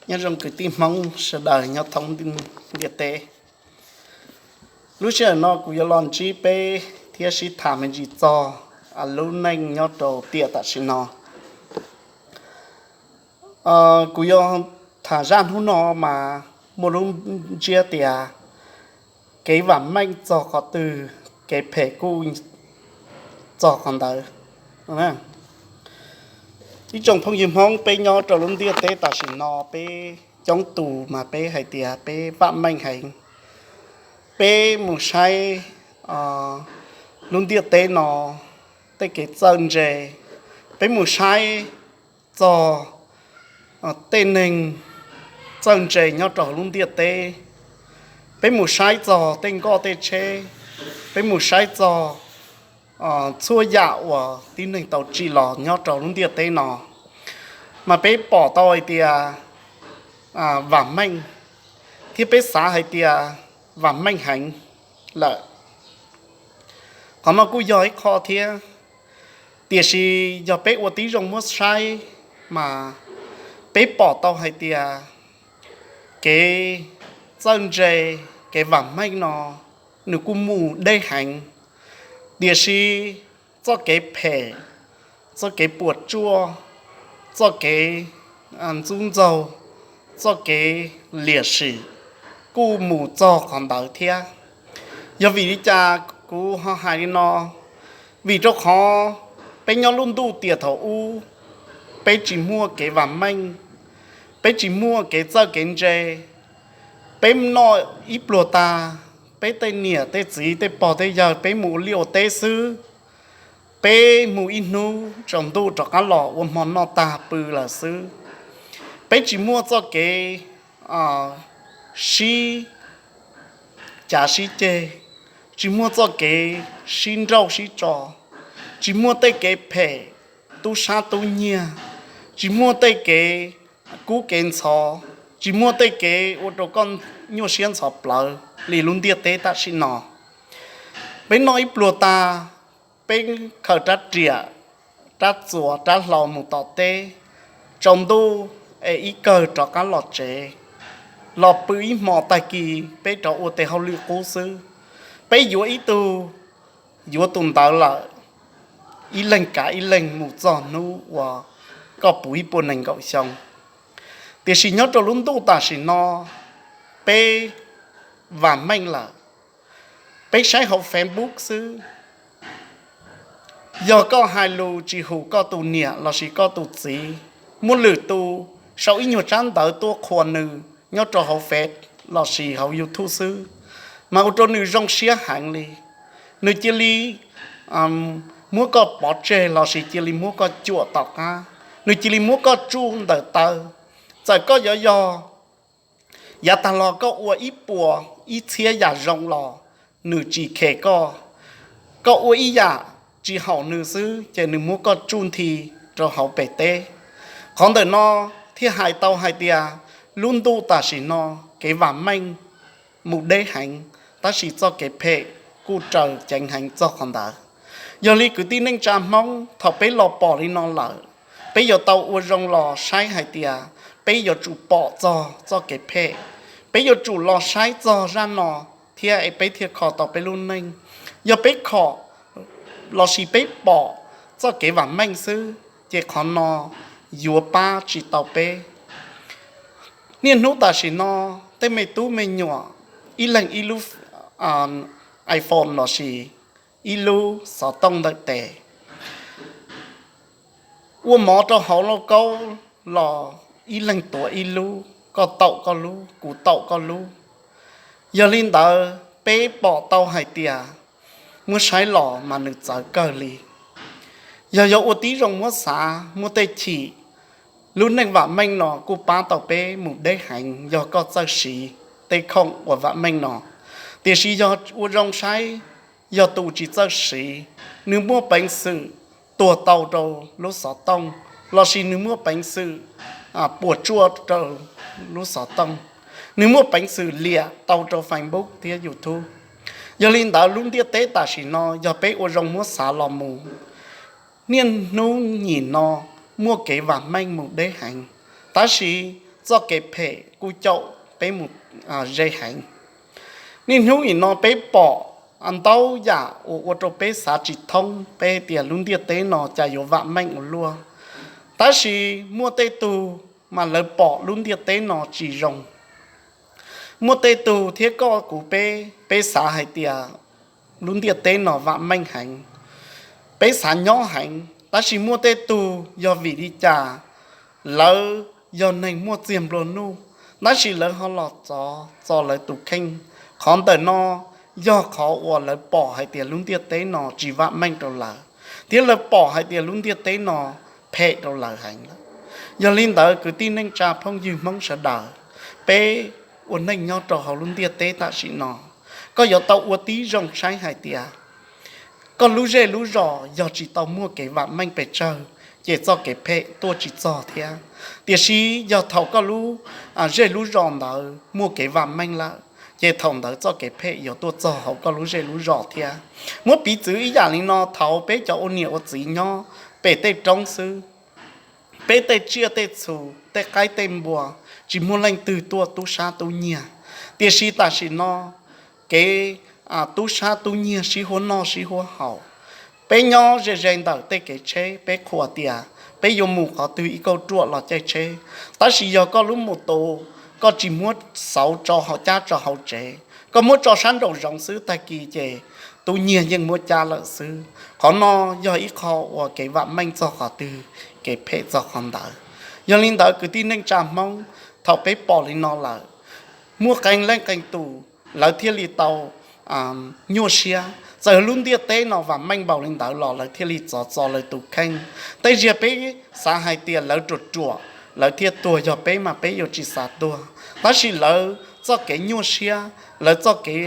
Nyob zoo kwv tij Hmoob sawv daws nyob thoob ntiaj teb. Lub sij hawm no kuv yuav los ntsib peb thiab sib tham me ntsis txog lub neej nyob rau tiam tam sim no. Kuv yuav tham zaj hnub no mas muaj lub ntsiab tias kev vam meej txog qhov twg, kev phem kuj txog qhov ntawd. Ib tsoom phooj ywg Hmoob, peb nyob rau lub ntiaj teb tam sim no peb coob tus mas peb hais tias peb vam meej heev. Peb mus saib lub ntiaj teb no tej kev txawj ntse, peb mus saib txog tej neeg txawj ntse nyob rau hauv lub ntiaj teb, peb mus saib txog tej nkoj tej tsheb, peb mus saib txog txhua yam uas tib neeg tau tsim los nyob rau lub ntiaj teb no, mas peb pom tau hais tias vam meej, thiab peb xav hais tias vam meej heev lawm. Qhov no kuj yog ib qho thiab, tiam sis yog peb ua tib zoo muab saib mas peb pom tau hais tias kev txawj ntse, kev vam meej no nws kuj mus deb heev, tiam sis txoj kev phem, txoj kev puas tsuaj, txoj kev ntxub ntxaug, txoj kev liam sim kuj mus txog qhov ntawd thiab. Yog vim li cas kuv ho hais li no? Vim rau qhov peb nyob lub ntuj tiam thaum ub, peb tsis muaj kev vam meej, peb tsis muaj kev txawj kev ntse, peb noj ib pluag tag, peb tej niam tej txiv tej pog tej yawg peb mus ua liaj ua teb xwb, peb mus ib hnub tsaus ntuj rov qab los ua hmo noj tag pw lawm xwb. Peb tsis muaj txoj kev sib cav sib ceg, tsis muaj txoj kev sib nrauj sib tso, tsis muaj tej kev phem tub sab tub nyiag, tsis muaj tej kev kub kev ntxhov, tsis muaj tej kev ua rau koj nyuaj siab ntxhov plawv li lub ntiaj teb tam sim no. Peb noj ib pluag tag, peb khaws rab riam, rab txuas, rab hlau mus tom teb, tsaus ntuj es ib kawg rov qab los tsev, los pw ib hmo tag kis peb rov ua tes hauj lwm qub xwb. Peb yuav ib tug, yuav tus ntawd lawm, ib leeg kav ib leeg mus txog hnub uas koj puv ib puas nees nkaum xyoo. Tiam sis nyob rau lub ntuj tam sim no, peb vam meej lawm, peb saib hauv Facebook xwb, yog koj hais lus tsis hum koj tus niam lossis koj tus txiv, muaj lwm tus sau ib nyuag tsab ntawv tuaj qhuas nws nyob rau hauv Face lossis hauv YouTube xwb, mas ua rau nws zoo siab heev li. Nws cia li muab koj pov tseg lossis cia li muab koj cuam tom qab, nws cia li muab koj tsuj ntawm taw. Txawm koj yuav yog yav tag los koj ua ib puas ib txhiab yam zoo los nws tsis khes koj. Koj ua ib yam tsis haum nws xwb ces nws muab koj tsuj nthi rau hauv pem teb. Qhov ntawm no thiaj hais tau hais tias lub ntuj tam sim no kev vam meej mus deb heev, tab sis txoj kev phem kuj raws ceev heev txog qhov ntawd. Yog li kwv tij neej tsa Hmoob, thaum peb los pom li no lawm, peb yuav tau ua zoo los saib hais tias peb yuav tsum pom txog txoj kev phem, peb yuav tsum los saib txog zaj no thiab es peb thiaj kho tau peb lub neej. Yog peb kho lossis peb pom txoj kev vam meej xwb ces qhov no yuav pab tsis tau peb. Niaj hnub tam sim no tej me tub me nyuam ib leeg ib lub iPhone lossis ib lub xov tooj ntawm tes, ua mov rau hauv lauj kaub los ib leeg tuav ib lub, koj taum koj lub, kuv taum koj lub. Yog li ntawd peb pom tau hais tias muab saib los mas nws txawv kawg li. Yog yog ua tib zoo muab xav muab tej chim, lub neej vam meej no kuj pab tau peb mus deb heev yog koj txawj siv tej khoom uas vam meej no. Tiam sis yog ua zoo saib, yog tus tsis txawj siv, nws muaj peev xwm tuag tau rau lub xov tooj, lossis nws muaj peev xwm puas tsuaj rau lub xov tooj, nws muaj peev xwm liam tau rau Facebook thiab YouTube. Yog li ntawd lub ntiaj teb tam sim no yog peb ua zoo muab xav los mus, niaj hnub nim no muaj kev vam meej mus deb heev, tab sis txoj kev phem kuj caum peb mus ze heev. Niaj hnub nim no peb pom ntau yam uas ua rau peb xav tsis thoob, peb tias lub ntiaj teb no cas yuav vam meej ua luaj. Tab sis muaj tej tug mas lawv pom lub ntiaj teb no tsis zoo. Muaj tej tug thiab koj kuv peb, peb xav hais tias lub ntiaj teb no vam meej heev, peb xav nyob heev, tab sis muaj tej tug yog vim li cas lawv yog neeg muaj txiag nplua nuj, tab sis lawv ho los txov txo lawv tus kheej. Qhov ntawm no yog qhov uas lawv pom hais tias lub ntiaj teb no tsis vam meej rau lawv, thiab lawv pom hais tias lub ntiaj teb no phem rau lawv heev lawm. Yog li ntawd kwv tij neej tsa phooj ywg Hmoob sawv daws, peb ua neej nyob rau hauv lub ntiaj teb tam sim no, koj yuav tau ua tib zoo saib hais tias koj lub zej lub zos yog tsis tau muaj kev vam meej pes tsawg, ces txoj kev phem tuaj tsis txog thiab. Tiam sis yog thaum koj lub zej lub zos ntawd muaj kev vam meej lawm, ces thaum ntawd txoj kev phem yuav tuaj txog hauv koj lub zej lub zos thiab. Muab piv txwv ib yam li no, thaum peb cov ua niam ua txiv nyob pem tej roob xwb, peb tej tsiaj tej txhu, tej qaib tej npua, tsis muaj leej twg tuaj tub sab tub nyiag. Tiam sis tam sim no kev tub sab tub nyiag sib huab noj sib huab haus. Peb nyob ze ze ntawm tej kev tsheb, peb qhuas tias peb yuav mus qhov twg ib kauj ruam los caij tsheb, tab sis yog koj lub mus tus, koj tsis muab xauv tso hauv cab tso hauv tsev, koj muab tso sab nraum zoov xwb, tag kis ces tub nyiag yeej muab cab lawm xwb. Qhov no yog ib qho uas kev vam meej txog qhov twg, kev phem txog qhov ntawd. Yog li ntawd kwv tij neej tsa Hmoob, thaum peb pom li no lawm, muaj qee leej qee tus lawv thiaj li tau nyuaj siab. Txawm lub ntiaj teb no vam meej npaum li ntawd los lawv thiaj li txov txo lawv tus kheej. Tej zaum peb xav hais tias lawv ruam ruam, lawv thiaj tuag, yog peb mas peb yuav tsis xav tuag. Tab sis lawv txoj kev nyuaj siab, lawv txoj kev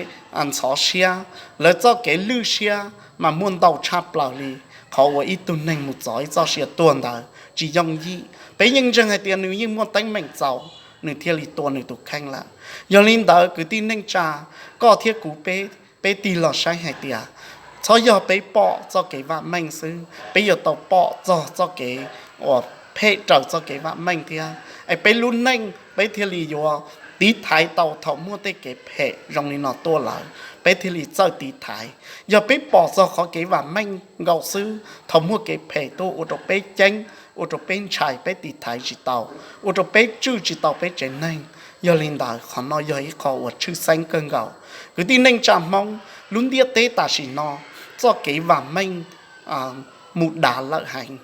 ntxhov siab, lawv txoj kev lwj siab mas muaj ntau tshaj plaws li qhov uas ib tug neeg mus txov ib txoj sia tuag ntawd tsis yooj yim. Peb yeej ntseeg hais tias nws yeej muaj teeb meem txaus, nws thiaj li tua nws tus kheej lawm. Yog li ntawd kwv tij neej tsa, koj thiab kuv peb, peb tig los saib hais tias txhob yog peb pom txoj kev vam meej xwb, peb yuav tau pom txog txoj kev uas phem raws txoj kev vam meej thiab. Es peb lub neej peb thiaj li yuav tiv thaiv tau thaum muaj tej kev phem zoo li no tuaj lawm, peb thiaj li txawj tiv thaiv. Yog peb pom txog qhov kev vam meej nkaus xwb, thaum muaj kev phem tuaj ua rau peb ceeb, ua rau peb ntshai, peb tiv thaiv tsis tau, ua rau peb tswj tsis tau peb tsev neeg. Yog li ntawd qhov no yog ib qho uas tshwj xeeb kawg nkaus. Kwv tij neej tsa Hmoob, lub ntiaj teb tam sim no txoj kev vam meej mus dav lawm heev,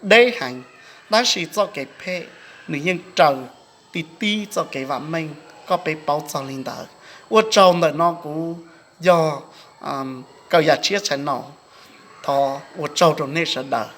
deb heev, tab sis txoj kev phem nws yeej raws ti tib txoj kev vam meej, koj peb paub txog li ntawd. Ua tsaug, ntawm no kuv yog Kaws Yam Tshiab Channel, thov ua tsaug rau nej sawv daws.